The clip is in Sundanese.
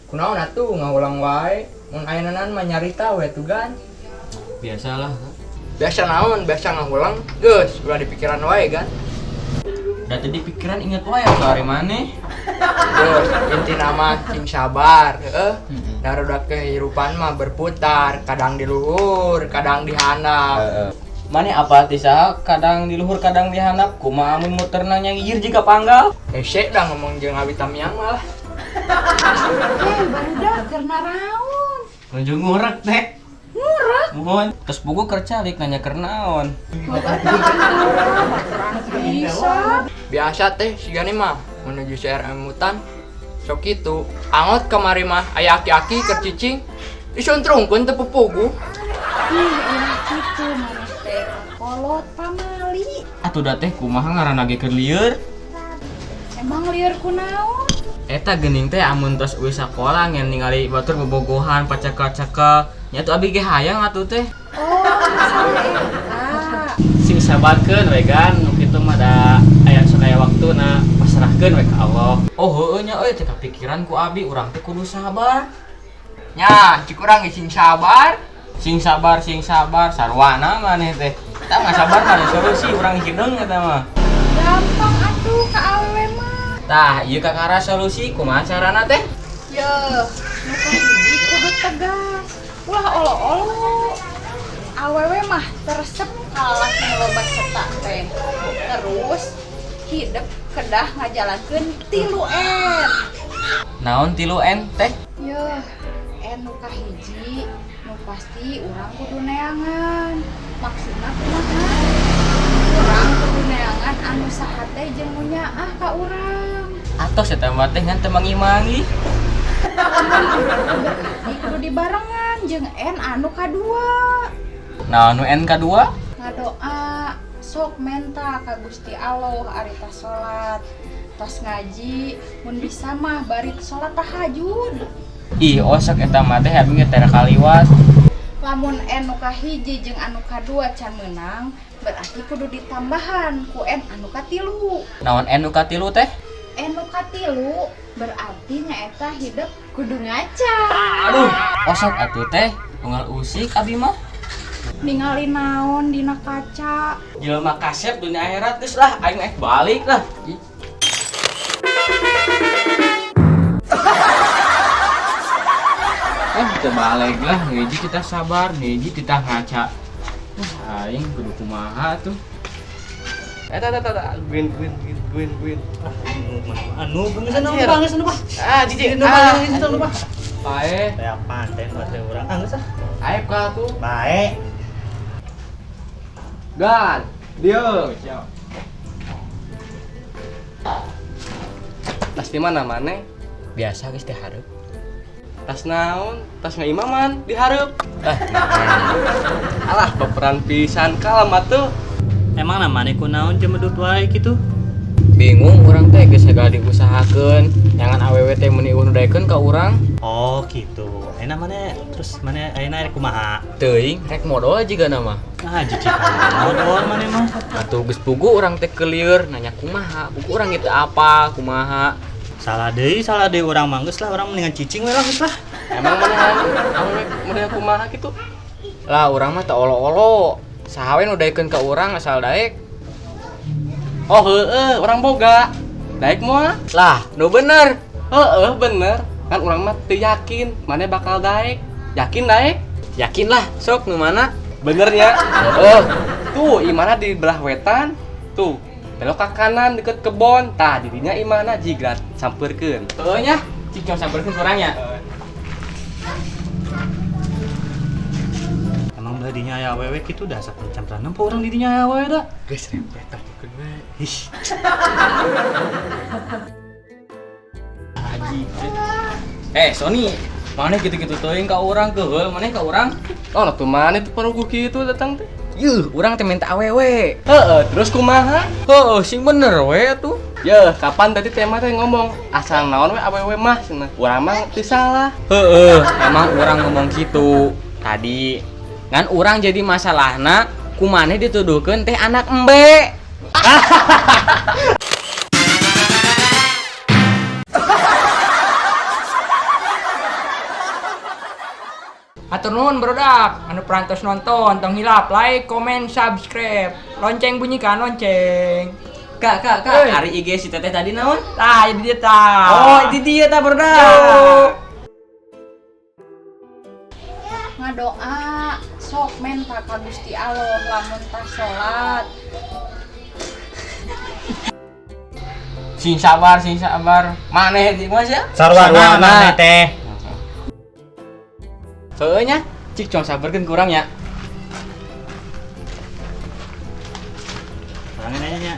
Kunaon atuh ngahuleng wae, mun aya nanan mah nyarita we tuh gan. Biasalah. Biasa naon, biasa ngahuleng, geus ulah dipikiran wae gan. Da tadi pikiran inget wae atuh ari maneh. Geus intina mah cing sabar, heueuh. Da roda kehidupan mah berputar, kadang di luhur, kadang di handap. Maneh apa ti saha kadang di luhur kadang di handap, kumaha amun muterna nyangir jiga panggal. Hese dah ngomong jeung Abi Tamiang malah. Barudak keur naraon? Nuju ngurek teh. Ngurek? Mohon. Terus buku keur calik nanya keur naon. Bisa. Biasa teh sigane mah menuju CRM mutan. Sok kitu. Angot kamari mah aya aki-aki keur cicing. Disuntrungkeun teu pupugu. Ih, ulah kitu maneh teh kolot pamali. Atuh da teh kumaha ngaranna ge keur lieur. Emang lieur kunaon? Eta geuning teh amun tos eueuh sakola ngan ningali batur bobogohan pacakel-cakel. Nya atuh abi ge hayang atuh teh. Oh, salah eta. Sing sabarkeun we gan, nu kitu mah da aya sok aya waktuna, pasrahkeun we ka Allah. Oh heueuh nya euy teh kapikiran ku abi urang teh kudu sabar. Nya, cik urang ge sing sabar. Sing sabar, sing sabar, sarwana maneh teh. Tah nggak sabar mah solusi urang hideung eta mah. Gampang atuh ka awewe mah. Tah, ieu kakara solusi kumaha carana teh? Yeuh, nu kahiji kudu tegas. Ulah olo-olo. Awewe mah teresep ka lalaki nu loba seta teh. Terus hidep kedah ngajalankeun 3 N. Naon 3 N teh? Yeuh, N nu kahiji nu pasti urang kudu neangan. Maksudna kumaha? Urang kudu neangan anu sahate jeung nu nyaah ka urang. Atos eta mah teh ngan teu mangi-mangi. Berarti kudu dibarengan jeung N anu kadua. Naon nu N kadua? Ngadoa sok menta ka Gusti Allah ari tas salat, tas ngaji, mun bisa mah bari salat tahajud. Ih, osok eta mah teh abi ge teh kaliwat. Lamun N nu kahiji jeung anu kadua can meunang, berarti kudu ditambahan ku N anu katilu. Naon N nu katilu teh? N nu katilu berarti nyaeta hidep kudu ngaca. Aduh, osok atuh teh unggal usik abi mah. Ningali naon dina kaca. Jelema kasep dunia akhirat geus lah, aing mah balik lah. Kita balik lah, hiji kita sabar, hiji kita ngaca. Aing kudu kumaha tuh. Eta eta eta, guin guin guin guin guin. Anu, geus anu bah, geus anu bah. Ah, jijik. Anu bah, geus anu bah. Pae, Teh panten buat teh urang. Ah, geus ah. aep ka tuh. Bae. Gan, dieu. Siap. Tas di mana maneh? Biasa geus teh hareup. Tas naon? Tas ngaimaman di hareup. Eh, Alah, baperan pisan kalem atuh. Emang namanya kunaon cemedut wae kitu? Bingung urang teh geus segala diusahakeun, jangan awewe teh meuni eueuh nu daekeun ka urang. Oh, gitu. Ayeuna maneh terus maneh ayeuna rek kumaha? Teuing rek modol jigana mah. Ah, jijik modol maneh mah. Atuh geus pugu urang teh kelieur nanya kumaha, pugu urang itu apa, kumaha. Salah deui urang mah geus lah, urang mendingan cicing we lah geus lah. Emang maneh awewe model kumaha kitu? Lah urang mah teu olo-olo. Saha we nu daekeun ka urang asal daek. Oh heueuh, urang boga. Daek moal? Lah, nu bener. Heueuh bener. Kan urang mah teu yakin maneh bakal daek. Yakin daek? Yakin lah, sok nu mana? Bener nya? Heeh. Tuh, imana di belah wetan. Tuh, belok ke kanan deket kebon. Tah, didinya imana jigrat sampeurkeun. Heueuh nya, cik cuma sampeurkeun urang nya. Emang belah dinya aya awewe kitu dah asa campuran nempo urang di dinya aya awewe da. Geus rempet tampeurkeun we. Ih. Haji. Sony, maneh gitu-gitu teuing ka urang keuheul maneh ka urang? Oh, lah tuh maneh tuh parugu kitu datang teh. Yuh, urang teh minta awewe. Heeh, terus kumaha? Heeh, sing bener we atuh. Yeuh, kapan tadi tema teh ngomong asal naon we awewe mah cenah. Urang mah teu salah. Heeh, emang urang ngomong gitu tadi. Ngan urang jadi masalahna kumaneh dituduhkeun teh anak embe. Hatur nuhun barudak anu perantos nonton, tong hilap like, komen, subscribe. Lonceng bunyikan lonceng. Kak, kak, kak, Euy. ari IG si teteh tadi naon? Tah, ini dia tah. Oh, itu dia tah barudak. Yo. Ngadoa sok menta ka Gusti Allah lamun tah salat. Sing sabar, sing sabar. Maneh di mas ya? Sarwana maneh teh. Heueuh nya, cik cong sabarkeun kurang ya. Sorangan aya nya.